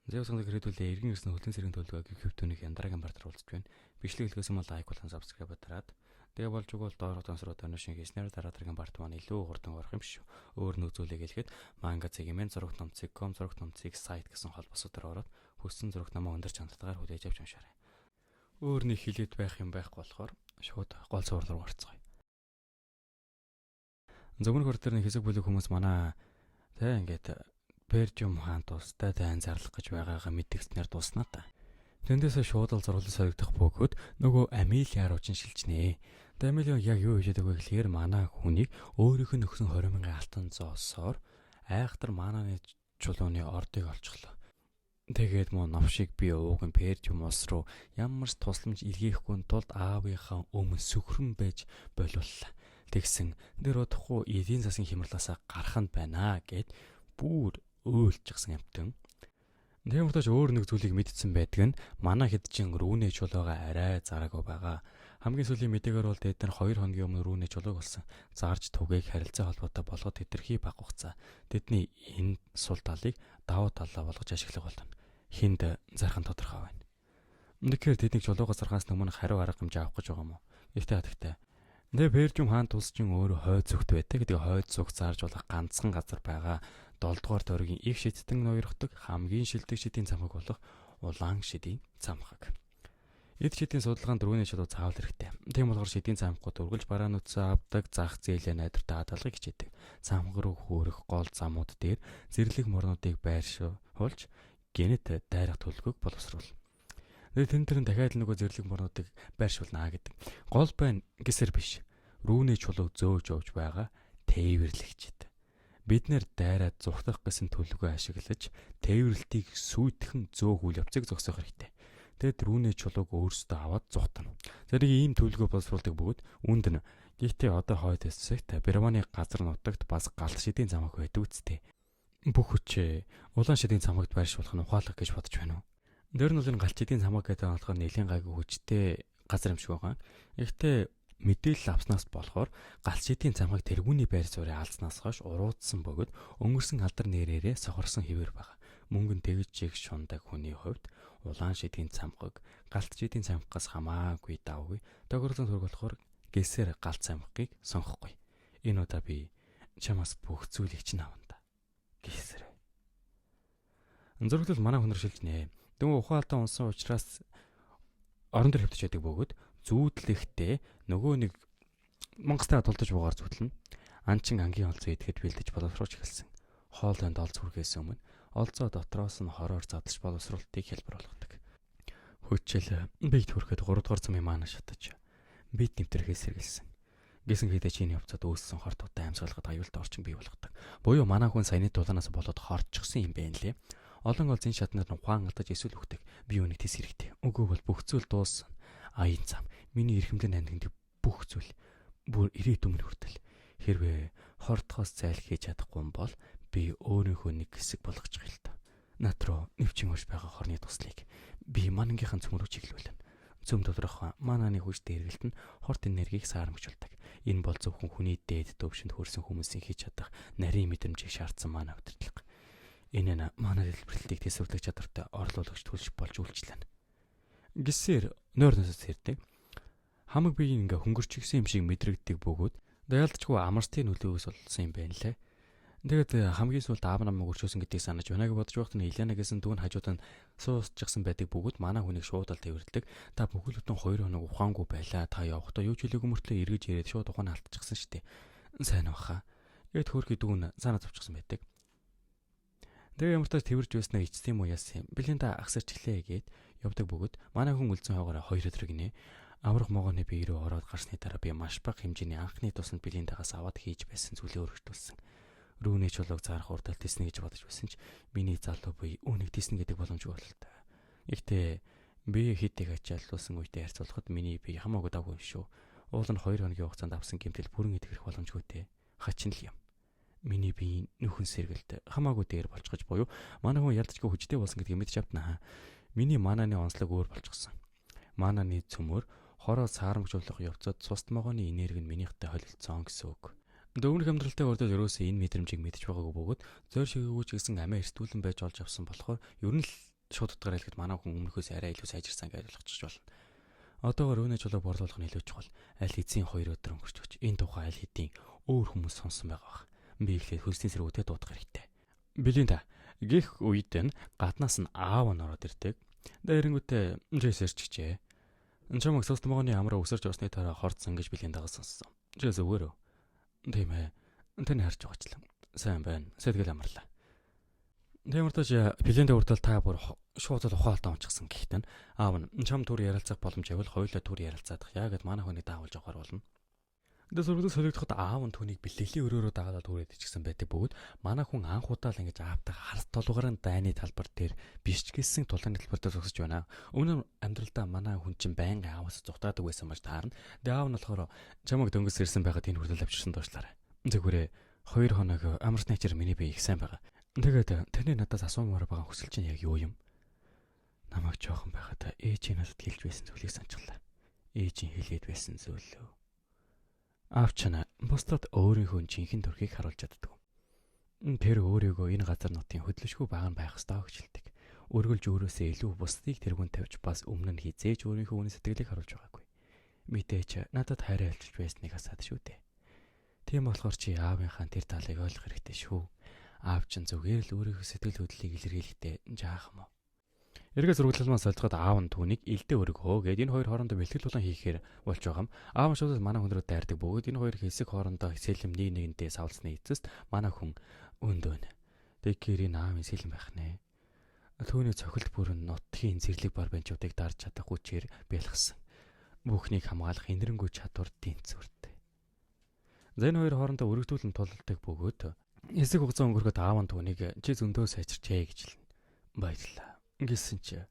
Зэв сондог хэрэгдүүлээ эргэн ирсэн хөлөн сэргийн төлөвлөгөө гих хөвтөнийг дараагийн part аар уулзч байна. Бичлэг хэлгээс юм бол like болон subscribe дараад тэгээ болж өгвөл доорх донс руу donation хийснээр дараа дараагийн part маань илүү хурдан орох юм шүү. Өөр нэг зүйлийг хэлэхэд манга цэгийн зурагт номцыг.com, зурагт номцыг сайт гэсэн холбоосоор ороод хүссэн зурагт номоо өндөр чанартайгаар хүлээж авч уншаарай. Өөр нэг хилээд байх юм байхгүй болохоор шууд гол цуврал руу орцгоё. Зөвхөн хөр дээр нэг хэсэг бүлэг хүмүүс манай тэ ингээд Пержум хаан тустай дайн зарлах гэж байгаагаа мэдгснээр дууснаа та. Тэндээсээ шууд л зурлал соригдох бөгөөд нөгөө Амилиа руу чинь шилжнэ. Тэгээ Амилиа яг юу хийж байгаа вэ гэхээр манай хүнийг өөрийнх нь өгсөн 20 мянган алтан зоосоор айхтар манааны чулууны ордыг олчихлоо. Тэгээд мөн новшиг би ууг нь Пержум улс руу ямар ч тусламж илгээхгүй тулд аавынхаа өмнө сөхрөн байж болиуллаа. Тэгсэн тэр удахгүй эдийн засгийн хямралаасаа гарах нь байна гэд бүр өөлчихсэн амтан. Тийм учраас өөр нэг зүйлийг мэдсэн байдаг нь манай хэд чин рүүнээ чулуугаа арай зараагүй байгаа. Хамгийн сүүлийн мэдээгээр бол тэд нар 2 хоногийн өмнө рүүнээ чулууг олсон. Зарж түгээг харилцаа холбоотой болгоод хэтэрхий бага хугацаа. Тэдний энэ сул талыг давуу талаа болгож ашиглах болно. Хинд зарах нь тодорхой байна. Тэгэхээр тэднийг чулуугаа зархаас өмнө хариу арга хэмжээ авах гэж байгаа юм уу? Ихтэй хатагтай. Тэгээ Пержум хаан тулс чинь өөрөө хойд зүгт байдаг. Тэгээ хойд зүг зарж болох ганцхан газар байгаа. 7 дугаар тойргийн их шидтэн ноёрхдаг хамгийн шилдэг шидийн цамхаг болох улаан шидийн цамхаг. Эд шидийн судалгаанд рүүний чулуу заавал хэрэгтэй. Тийм болохоор шидийн цамхгууд үргэлж бараа нүцэн авдаг, зах зээлээ найдвартай хадгалахыг хичээдэг. Цамхаг руу хөөрөх гол замууд дээр зэрлэг морнуудыг байршуулж гэнэт дайрах төлөвлөгөөг боловсруул. Тэгээ тэн тэр нь дахиад л нөгөө зэрлэг морнуудыг байршуулнаа гэдэг. Гол байна гэсэр биш. Рүүний чулууг зөөж явж байгаа тээвэрлэгчид. Бид нэр дайраад зуртах гэсэн төлөвлөгөө ашиглаж тээвэрлэлтийг сүйтгэн зөөх үйл явцыг зогсоох хэрэгтэй. Тэгээд рүүний чулууг өөрсдөө аваад зугтана. Зэрэг ийм төлөвлөгөө боловсруулдаг бөгөөд үүнд нь гэхдээ одоо хойд хэсэгт Бирманы газар нутагт бас галт шидийн замаг байдаг үсттэй. Бүх хүчээ улаан шидийн цамхагт байршуулах нь ухаалаг гэж бодож байна уу? Тэр нь бол энэ галт шидийн цамхаг гэдэг нь болохоор нэлийн гайгүй хүчтэй газар юм шиг байгаа. Гэхдээ мэдээлэл авснаас болохоор галт шидийн цамхаг тэргүүний байр суурийг алдснаас хойш уруудсан бөгөөд өнгөрсөн алдар нэрээрээ сохорсон хэвээр байгаа. Мөнгөн тэгж их шундаг хүний хувьд улаан шидийн цамхаг галт шидийн цамхагаас хамаагүй давгүй. Тохиолдсон төрөг болохоор гэсээр галт цамхагийг сонгохгүй. Энэ удаа би чамаас бүх зүйлийг чинь авна да. Гэсэр. Зурагтал манай хүн рүү шилжнэ. Дөнгө ухаан алдаа унсан учраас орон дээр хэвтэж байдаг бөгөөд зүүдлэхдээ нөгөө нэг мангастай тулдаж буугаар зүтлэнэ. Анчин ангийн олзоо идэхэд бэлдэж боловсруулж эхэлсэн. Хоолойнд олз хүрэхээс өмнө олзоо дотроос нь хороор задлж боловсруулалтыг хялбар болгодог. Хөчөл бийд хүрэхэд 3 дугаар замын маана шатаж бид нэвтрэхээс сэргэлсэн. Гисэн хэдий чиний явцад үүссэн хорт утай амьсгалахад аюултай орчин бий болгодог. Буюу манай хүн саяны дулаанаас болоод хорчихсон юм байна лээ. Олон олзын шатнаар нь ухаан алдаж эсвэл үхдэг. Би үүнийг тэс хэрэгтэй. Үгүй бол бүх зүйл дуусна. Аян зам. Миний эрхэмлэн нандинг бүх зүйл бүр ирээд өмнө хүртэл. Хэрвээ хортхоос зайлхийж чадахгүй бол би өөрийнхөө нэг хэсэг болгочих юм л та. Над руу нэвчин урш байгаа хорны туслыг би манангийнхан цөм рүү чиглүүлнэ. Цөм доторх манааны хүчтэй эргэлт нь хорт энергийг саарамжуулдаг. Энэ бол зөвхөн хүний дээд төвшөнд хүрсэн хүмүүсийн хийж чадах нарийн мэдрэмжийг шаардсан мана удирдлага. Энэ нь манай дэлбэрэлтийг тэсвэрлэх чадвартай орлуулагч төлш болж үйлчлэнэ. Гисээр нойрноос сэрдэг. Хамаг бие ингээ хөнгөрчихсөн юм шиг мэдрэгддэг бөгөөд даялдчгүй амарстын нөлөөгөөс болсон юм байна лээ. Тэгээд хамгийн сүүлд аав намайг өршөөсөн гэдгийг санаж байна гэж бодож байхад нь Елена гэсэн дүүн хажууд нь суусчихсан байдаг бөгөөд манай хүнийг шууд л тэрвэрлдэг. Та бүхэл бүтэн 2 хоног ухаангүй байлаа. Та явахдаа юу ч хэлээгүй мөртлөө эргэж ирээд шууд ухаан алдчихсан штэ. Сайн баха. Гэт хөөрхий дүүн санаа зовчихсан байдаг. Тэгээ ямар тач тэрвэрж байснаа ичсэн юм уу яасан юм. Белинда агсарч эхлэе гээд явдаг бөгөөд манай хүн үлдсэн хойгоороо 2 өдөр гинэ. Аврах могооны бие рүү ороод гарсны дараа би маш бага хэмжээний анхны тусанд Белиндагаас аваад хийж байсан зүйлээ өргөжтүүлсэн. Рүүний чулууг зарах урдал теснэ гэж бодож байсан ч миний залуу бие үүнийг теснэ гэдэг боломжгүй бололтой. Гэхдээ би хэд их ачааллуулсан үедээ харьцуулахад миний бие хамаагүй давгүй юм шүү. Уул нь 2 хоногийн хугацаанд авсан гэмтэл бүрэн эдгэрэх боломжгүй те. Хачин л юм. Миний биеийн нөхөн сэргэлт хамаагүй дээр болчихож буюу манай хүн ялдчгүй хүчтэй болсон гэдгийг мэдж авдана. Миний манааны онцлог өөр болчихсон. Манааны цөмөр хороо саарамжуулах явцад цуст могооны энерги нь минийхтэй холилдсон гэсэн үг. Дөвнөх амьдралтай өрдөд ерөөсөө энэ мэдрэмжийг мэдж байгаагүй бөгөөд зөөр шигээгүй ч гэсэн амиа эрсдүүлэн байж олж авсан болохоор ер нь л Шууд утгаар хэлэхэд манай хүн өмнөхөөс арай илүү сайжирсан гэж ойлгочих болно. Одоогор үүнэ чулууг борлуулах нь илүү чухал. Аль хэзээ 2 өдөр өнгөрч өгч энэ тухай аль хэдийн өөр хүмүүс сонсон байгаа бах. Би эхлээд хөлсний сэргүүдэд дуудах хэрэгтэй. Белинда гих үед нь гаднаас нь аав нь ороод ирдэг. Дээрэнгүүтээ Джейс ирчихжээ. Чамаг состмогооны амраа өсөрч явсны дараа хорцсон гэж Белиндагаас сонссон. Чи зүгээр үү? Тийм ээ. Таны харж байгаачлан. Сайн байна. Сэтгэл амарлаа. Тэмэртэж Белинда хүртэл та бүр шууд л ухаалтаа унчихсан гэхдээ аав нь чам түр ярилцах боломж байвал хоёулаа түр ярилцаадах. Яагаад манай хүнийг даавалж явахаар болно. Тэгээ сургуулиуд солигдоход аав нь түүнийг бэлтгэлийн өрөөрөө дагалаад түрээд ичгсэн байдаг бөгөөд манай хүн анх удаа л ингэж аавтайгаа харц толгоорын дайны талбар дээр биш ч гэсэн тулааны талбар дээр зогсож байна. Өмнө амьдралдаа манай хүн чинь байнгын ааваас зугтаадаг байсан маш таарна. Тэгээ аав нь болохоор чамайг дөнгөс ирсэн байгаад энэ хүртэл авчирсан дуушлаарай. Зүгээрээ 2 хоног амарсны ачаар миний бие их сайн байгаа. Тэгээд таны надаас асуумаар байгаа хүсэл чинь яг юу юм? Намайг жоохон байхад ээжийн надад хэлж байсан зүйлийг санчлаа. Ээжийн хэлээд байсан зүйл лөө. Аав чана бусдад өөрийнхөө жинхэнэ төрхийг харуулж чаддаг. Тэр өөрийгөө энэ газар нутгийн хөдлөшгүй байгаа нь байх ёстой гэж хэлдэг. Өргөлж өөрөөсөө илүү бусдыг тэргүүн тавьж бас өмнө нь хизээж өөрийнхөө үнэн сэтгэлийг харуулж байгаагүй. Мэдээж надад хайраа хэлж байсныг асаад шүү дээ. Тийм болохоор чи аавынхаа тэр талыг ойлгох хэрэгтэй шүү. Аав чинь зүгээр л өөрийнхөө сэтгэл хөдлөлийг илэрхийлэхдээ жаахан мó. Эргээ зурглал маань солилцоход аав нь түүнийг элдэ өргөө гээд энэ хоёр хоорондоо бэлтгэл тулаан хийхээр болж байгаа юм. Аав нь шууд манай хүн рүү дайрдаг бөгөөд энэ хоёр хэсэг хоорондоо сэлэм нэг нэгэндээ савлсны эцэст манай хүн өндөө. Тэгэхээр энэ аавын сэлэм байх нэ. Түүний цохилт бүрэн нутгийн зэрлэг барбанчуудыг дарж чадах хүчээр бэлгсэн. Бүхнийг хамгаалах инэрэнгүй чадвар дэнцвэртэй. За энэ хоёр хоорондоо өргөдүүлэн тулалдаг бөгөөд хэсэг хугацаа өнгөрөхөд аав нь түүнийг чи зөндөө сайжирчээ гэж хэлнэ. Баярлалаа. Гэсэн чи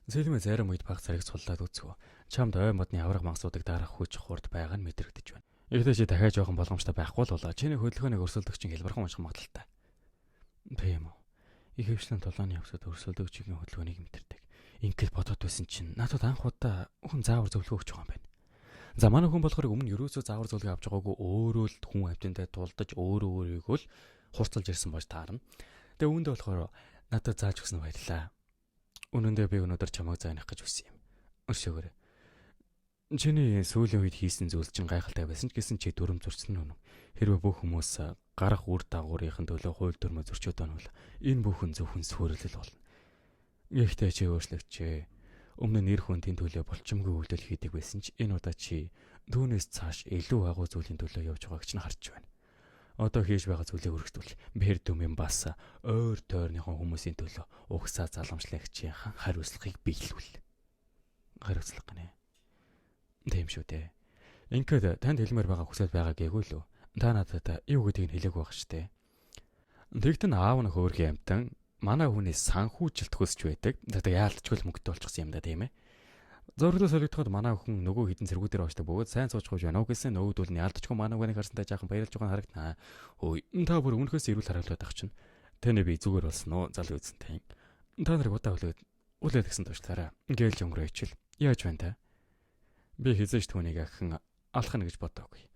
Сэлмээ зарим үед баг зэрэг суллаад үзгөө. Чамд ой модны авраг мангасуудыг дарах хүч хурд байгаа нь мэдрэгдэж байна. Ихтэй чи дахиад жоохон боломжтой байхгүй л болоо. Чиний хөдөлгөөнийг өрсөлдөгчин хэлбэрхэн унших магадaltaй. Тийм үү. Ихэвчлэн тулааны явцад өрсөлдөгчийн хөдөлгөөнийг мэдэрдэг. Ингээд бодоод байсан чинь надад анх удаа хүн заавар зөвлөгөө өгч байгаа юм байна. За манай хүн болохоор өмнө ерөөсөө заавар зөвлөгөө авч байгаагүй өөрөө л хүн амьтантай тулдаж өөрөө өөрийгөө л хурцлж ирсэн болж таарна. Тэгээ үүндээ болохоор надад зааж өгсөн баярлаа. Үнэн дээр би өнөөдөр чамайг зайнах гэж хүссэн юм. Өршөөгөөрэй. Чиний сүүлийн үед хийсэн зүйл чинь гайхалтай байсан ч гэсэн чи дүрм зөрчсөн нь үнэн. Хэрвээ бүх хүмүүс гарах үр дагаврын төлөө хууль дүрмээ зөрчөөд байна бол энэ бүхэн зөвхөн сүрэлэл болно. Гэхдээ чи өөрчлөгчээ. Өмнө нь эр хүндийн төлөө булчимгүй үйлдэл хийдэг байсан ч энэ удаа чи түүнээс цааш илүү агуу зүйлийн төлөө явж байгааг чинь харж байна. Одоо хийж байгаа зүйлийг өргөжтүүл. Бэр дүмэн бас ойр тойрныхон хүмүүсийн төлөө угсаа залгамжлагчийн хариуцлагыг биелүүл. Хариуцлага гинэ. Тийм шүү дээ. Ингээд танд хэлмээр байгаа хүсэл байгаа гээгүй лүү. Та надад юу гэдгийг нь хэлээгүй байх штэ. Тэгтэн аав нь хөөрхөн амтан манай хүний санхүүжилт хүсч байдаг. Тэгээ яалтчгүй мөнгөтэй болчихсон юм да тийм ээ. Зураглал солигдоход манай хүн нөгөө хідэн цэргүүдээр очдог бөгөөд сайн сууж хууж байна уу гэсэн нөгөөдөл нь яалтчгүй манай хүнийг харсантай жаахан баярлж байгаа харагдана. Хөөе та бүр өмнөхөөс эрүүл харуулдаг ах чинь. Тэний би зүгээр болсон уу залуу үзэнтэй. Та нарыг удаа хүлээд үлээд гэсэн туушлаарай. Гээл өнгөрөө ичил. Яаж байна та? Би хизээж түүнийг ахин алхах нь гэж бодоогүй.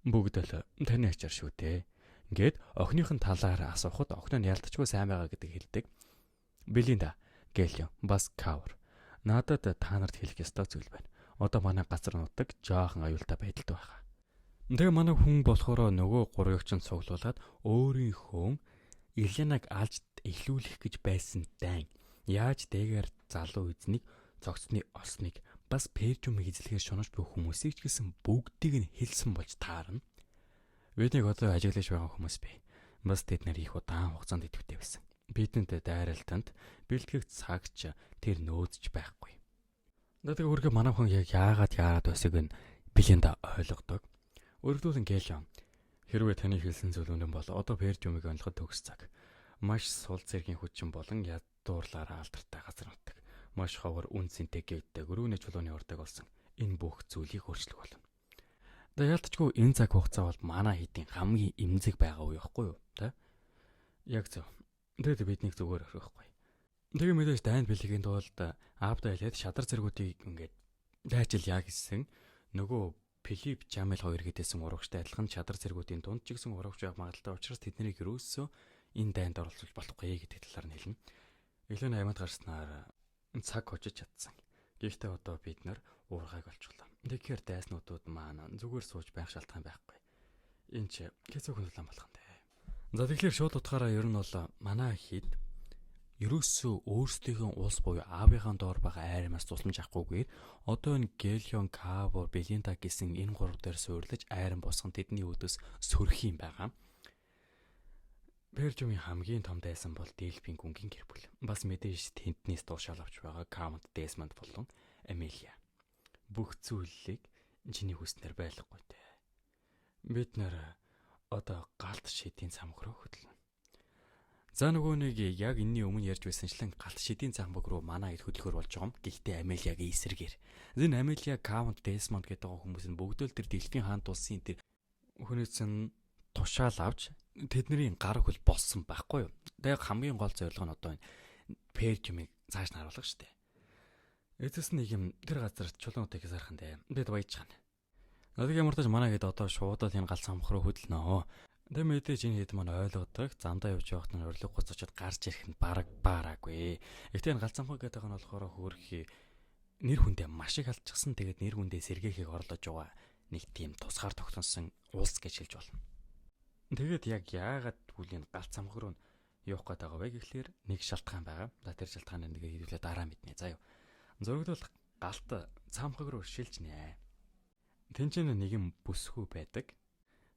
Бүгд л таны ачаар шүү дээ. Ингээд охиных нь талаар асуухад охин нь ялтчгүй сайн байгаа гэдэг хэлдэг. Белинда гээл бас кавер. Надад та нарт хэлэх ёстой зүйл байна. Одоо манай газар нутаг жоохон аюултай байдалд байгаа. Тэгээ манай хүн болохоор нөгөө гурвыг чинь цуглуулад өөрийнхөө Еленаг алж эхлүүлэх гэж байсан дайн яаж дэгээр залуу эзнийг цогцны олсныг бас Пержумыг эзлэхээр шунаж буй хүмүүсийг ч гэсэн бүгдийг нь хэлсэн болж таарна. Биднийг одоо ажиглаж байгаа хүмүүс бий. Бас тэд нар их удаан хугацаанд идэвхтэй байсан. Бидэнд дайралтанд бэлтгэх цагч тэр нөөцч байхгүй. Тэгээ хөргө манай хүн яг яагаад яагаад байсыг нь Белинда ойлгодог. Өргөдүүлэн гэлэн. Хэрвээ таны хэлсэн зүйл үнэн бол одоо Пержумыг онилоход төгс цаг. Маш сул зэргийн хүчин болон ядуурлаараа алдартай газар нутаг. Маш ховор үн цэнтэй гээддэг өрөөний чулууны урдаг болсон. Энэ бүх зүйлийг өөрчлөх болно. Тэгээ ялтчгүй энэ цаг хугацаа бол манай хэдийн хамгийн эмзэг байгаа үе байхгүй юу? Тэ? Яг зөв. Тэгээд биднийг зүгээр орхихгүй. Тэгээ мэдээж дайнд бэлгийн тулд аавдаа хэлээд шадар зэргүүдийг ингээд дайчилъя гэсэн нөгөө Филип Жамел хоёр гэдээсэн урагштай адилхан шадар зэргүүдийн дунд ч гэсэн урагш байх магадaltaй учраас тэднийг ерөөсөө энэ дайнд оролцуулж болохгүй гэдэг талаар нь хэлнэ. Илүү аймад гарснаар цаг хожиж чадсан. Гэхдээ одоо бид нар уургайг олчихлоо. Тэгэхээр дайснуудууд маань зүгээр сууж байх шалтгаан байхгүй. Энэ ч хэцүү хүн улаан болох юм дээ. За, тэгэхээр шууд утгаараа ер нь бол манай хэд ерөөсөө өөрсдийнхөө улс буюу аавынхаа доор байгаа айрмаас тусламж авахгүйгээр одоо энэ Гелион, Кавур, Белинда гэсэн энэ гурав дээр суурлаж айран босгон тэдний үүдээс сөрөх юм байгаа. Пержумын хамгийн том дайсан бол Делфин гүнгийн гэр бүл. Бас мэдээж тэнднээс дуушаал авч байгаа Каунт Десмонд болон Амелия. Бүх зүйлийг чиний хүснээр байлгагүй те. Бид нэр одоо галт шидийн цамх руу хөдлөнө. За, нөгөө нэг яг энэний өмнө ярьж байсанчлан галт шидийн цамх руу манай хэд хөдөлгөр болж байгаа юм. Гэхдээ Амелиягийн эсрэгээр. Энэ Амелия, Каунт Десмонд гэдэг байгаа хүмүүс нь бүгдөө л тэр Делфин хаан тулсын тэр хүнээс нь тушаал авч тэдний гар хөл болсон байхгүй юу. Тэгээ хамгийн гол зорилго нь одоо энэ Пержимыг цааш нь харуулах шүү дээ. Эцэс нэг юм тэр газар чулуунуудыг сархан дээ. Бид баяж чана. Надад ямар тач манай хэд одоо шууд л энэ гал цамх руу хөдлөнө. Тэгээ мэдээж энэ хэд маань ойлгодог. Замдаа явж байхад нь урилга гоцочод гарч ирэх нь бараг баараагүй. Гэхдээ энэ гал цамхаг гэдэг нь болохоор хөөрхий нэр хүндээ маш их алдчихсан. Тэгээд нэр хүндээ сэргээхийг орлож байгаа нэг тийм тусгаар тогтносон улс гэж хэлж болно. Тэгээд яг яагаад тэгвэл энэ галт цамхаг руу явах гээд байгаа вэ гэхлээр нэг шалтгаан байгаа. За, тэр шалтгааныг нэг хэдүүлээ дараа мэднэ. За юу. Зурагдвал галт цамхаг руу шилжнэ. Тэнцэн нэгэн бүсгүй байдаг.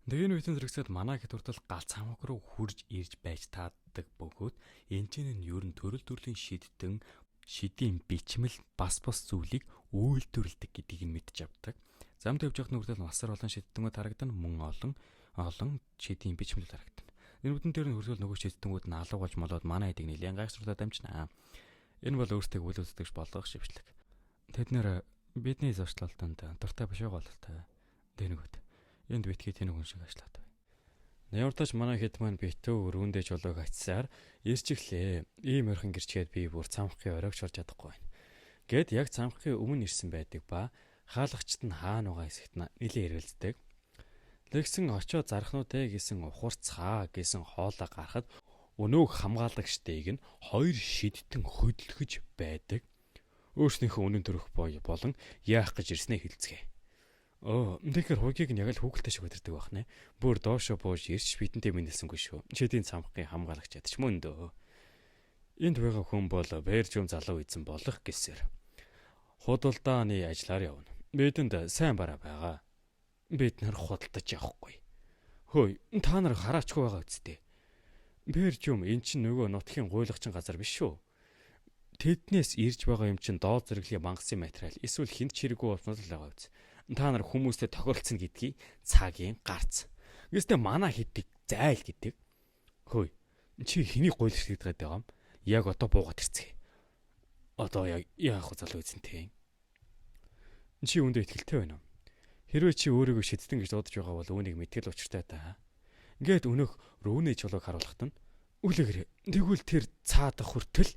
Тэгээ энэ үеийн зэрэгцээд манай хэд хүртэл галт цамхаг руу хурж ирж байж тааддаг бөгөөд энэ чинь нь ер нь төрөл төрлийн шидтэн шидийн бичмэл бас бус зүйлийг үйлдвэрлэдэг гэдгийг нь мэдж авдаг. Замд явж явах нүртэл масар олон шидтэнгүүд харагдана, мөн олон олон шидийн бичмэл харагдана. Энэ бүдэн дээр нь хөрсөл нөгөө шидтэнгүүд нь алга болж молоод манай эдийг нэлээд гайхсруулаад амжина. Энэ бол өөртөө үйл үзэгдэж болгох шившлэг. Тэд нэр бидний зуршлалтанд дуртай биш байгаа бололтой. Дэнэгөт. Энд битгий тэнэг хүн шиг ажиллаад бай. Ямартаач манай хэд маань битүү өрөөндөө чулууг ачсаар ирчихлээ. Ийм ойрхон гэрчгээд би бүр цамхгийн оройг шорж чадахгүй байна. Гэт яг цамхгийн өмнө ирсэн байдаг ба хаалгачт нь хаана байгаа хэсэгт нэлээд эргэлздэг. Тэгсэн очоод зархнуу те гэсэн ухарцгаа гэсэн хоолой гарахад өнөөг хамгаалагчдыг нь хоёр шидтэн хөдөлгөж байдаг. Өөрснийхөө үнэн төрөх бой болон яах гэж ирснээ хэлцгээе. Өө, тэгэхээр хуйгийг нь яг л хүүхэлтэй шиг өдөрдөг байх нэ. Бүр доошо бууж ирч бидэнтэй мэдэлсэнгүй шүү. Шидийн цамхгийн хамгаалагч ядч мөн дөө. Энд байгаа хүн бол Бэржүм залуу эзэн болох гэсээр. Худалдааны ажиллаар явна. Бидэнд сайн бараа байгаа. Бид нар худалдаж явахгүй. Хөөе, та нар хараачгүй байгаа үсттэй. Бэржүм эн чинь нөгөө нутгийн гуйлагчин газар биш шүү. Тэднээс ирж байгаа юм чинь доод зэрэглэлийн мангасан материал эсвэл хинт чирэггүй болсноо л байгаа үз. Та нар хүмүүстэй тохиролцсон гэдгийг цагийн гарц. Гэвч манай хэддэг зайл гэдэг. Хөөе, чи хэнийг гуйлагч гэдэг байгаа юм? Яг одоо буугаад ирцгээе. Одоо яг яах вэ залуу эзэнтэй? Чи үүндээ итгэлтэй байна уу? Хэрвээ чи өөрийгөө шидтэн гэж дуудаж байгаа бол үүнийг мэтгэл учиртай та. Ингээд өнөөх рүүний чулууг харуулхад нь үлээгэр. Тэгвэл тэр цаадах хүртэл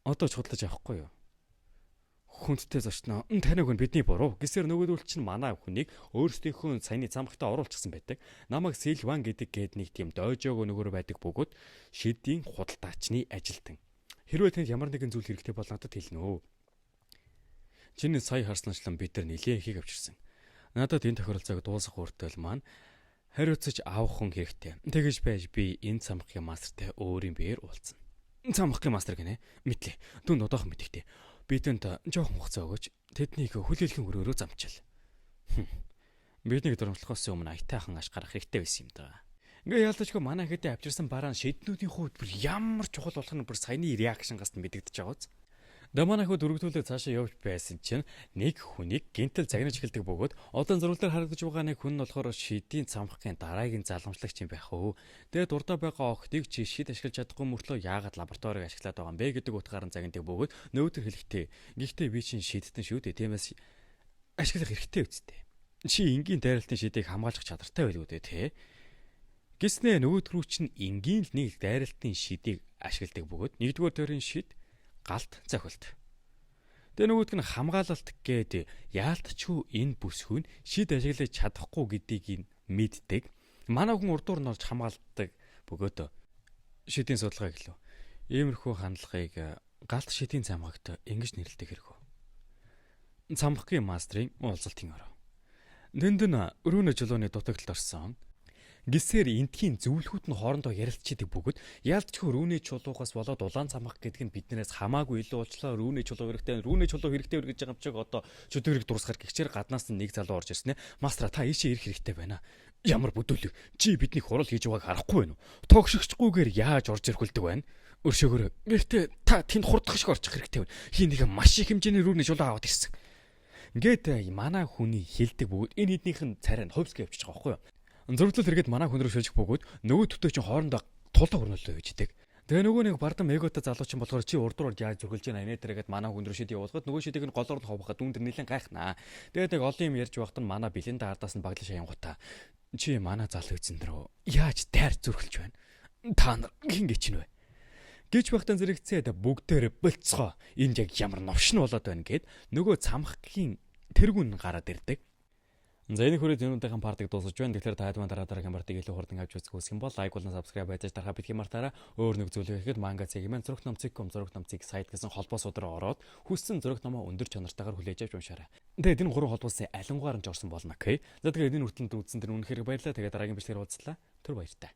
одоо ч худлаж авахгүй юу? Хүндтэй зочноо таныг хүн бидний буруу гэсээр нөгөөдөл чинь манай хүнийг өөрсдийнхөө саяны цамхагтаа оруулчихсан байдаг. Намайг Силван гэдэг гээд нэг тийм дойжоог нөгөөр байдаг бөгөөд шидийн худалдаачны ажилтан. Хэрвээ танд ямар нэгэн зүйл хэрэгтэй бол надад хэлнэ өө. Чиний сая харсанчлан бид нар нэлээд ихийг авчирсан. Надад энэ тохиролцоог дуусгах хүртэл маань хариуцаж авах хүн хэрэгтэй. Тэгэж байж би энэ цамхгийн мастертай өөрийн биеэр уулзна. Цамхгийн мастер гинэ. Мэтлээ. Түнд одоохон мэдэгтэй. Бидэнд жоохон хугацаа өгөөч. Тэднийг хүлээлхэн өрөөрөө замчил. Биднийг дурмтлахоос өмнө аятайхан аш гарах хэрэгтэй байсан юм даа. Ингээ яалтчгүй манай хэдэ авчирсан бараан шиднүүдийн хувьд бүр ямар чухал болох нь бүр саяны реакшн гаас нь мэдэгдэж байгаа биз. Даманаху дөрвөлтүүлээ цаашаа явж байсан чинь нэг хүнийг гинтэл загнаж эхэлдэг бөгөөд одоо зураг дээр харагдаж байгаа нэг хүн нь болохоор шидийн цамхгийн дараагийн залгамжлагч юм байх өө. Тэгээд дурдаа байгаа охидыг чи шид ашиглаж чадахгүй мөртлөө яагаад лабораторийг ашиглаад байгаа юм бэ гэдэг утгаар нь загнадаг бөгөөд нөөдөр хэлэхдээ гэхдээ би чинь шидтэн шүү дээ. Тиймээс ашиглах хэрэгтэй үсттэй. Чи энгийн дайралтын шидийг хамгаалах чадвартай байлгүй дээ те. Гэснээ нөгөөд рүү чинь энгийн л нэг дайралтын шидийг ашигладаг бөгөөд нэгдүгээр төрлийн шид галт цохилт. Тэгээ нөгөөдг нь хамгаалалт гээд яалтчгүй энэ бүсгүй нь шид ашиглаж чадахгүй гэдгийг нь мэддэг. Манай хүн урдуур нь орж хамгаалдаг бөгөөд шидийн судалгаа гэлөө. Иймэрхүү хандлагыг галт шидийн цамхагт ингэж нэрлэдэг хэрэг. Цамхагийн мастрын уулзалтын ороо. Тэнд нь өрөөний чулууны дутагдлалд орсон. Гисээр энтхийн зөвлөхүүд нь хоорондоо ярилцчихдаг бөгөөд яалтчгүй рүүний чулуугаас болоод улаан цамхаг гэдэг нь биднээс хамаагүй илүү уучлаа, рүүний чулуу хэрэгтэй, рүүний чулуу хэрэгтэй гэж байгаа юм чиг одоо чөтгөрийг дуусгахар гихчээр гаднаас нь нэг залуу орж ирсэн ээ. Мастера, та ийшээ ирэх хэрэгтэй байна. Ямар бүдүүлэг, чи бидний хурал хийж байгааг харахгүй байна уу? Тогшигчгүйгээр яаж орж ирэх үлдэг байна? Өршөөгөр. Гэхдээ та тэнд хурдах шиг орчих хэрэгтэй байна. Хин нэг маш их хэмжээний рүүний чулуу аваад ирсэн. Ингээд манай хүний хилдэг бөгөөд энэ хэднийх нь царай нь хувьсгээ явчихж байгаа байхгүй юу? Зөрөгдлөл хэрэгэд манай хүн рүү шилжих бөгөөд нөгөө төтөө чинь хоорондоо тулаа өрнөлөө гэж идэг. Тэгээ нөгөө нэг бардам эготой залуу чинь болохоор чи урд руу яаж зүрхэлж байна нэ тэргээд манай хүн рүү шид явуулахад нөгөө шидийг нь голоор нь ховхоход дүн тэр нэлен гайхнаа. Тэгээд нэг олон юм ярьж байхад нь манай Белинда ардаас нь баглан шаянгуудаа чи манай залуу эзэн рүү яаж дайр зүрхэлж байна? Та нар хин гэж чинь вэ? Гэж байхдаа зэрэгцээд бүгдээр болцгоо. Энд яг ямар новшин болоод байна гэд нөгөө цамхагийн тэргүүн гараад ирдэг. За, энэ хүрээд энэ удаагийн part ыг дуусгаж байна. Тэгэхээр та хэд дараа дараагийн part ыг илүү хурдан авч үзэх хүсэх юм бол like болон subscribe байж дарахаа битгий мартаарай. Өөр нэг зүйлийг ихэд манга цэг юм зурагтном.com, зурагтном.цэг сайт гэсэн холбоос руу ороод хүссэн зураг номоо өндөр чанартайгаар хүлээж авч уншаарай. Тэгээд энэ гурван холбоосын алингаар нь ч орсон болно. Okay. За, тэгээд энэ хүртэл үзсэн тэр үнэхээр баярлалаа. Тэгээд дараагийн бичлэгээр уулзлаа. Түр баяртай.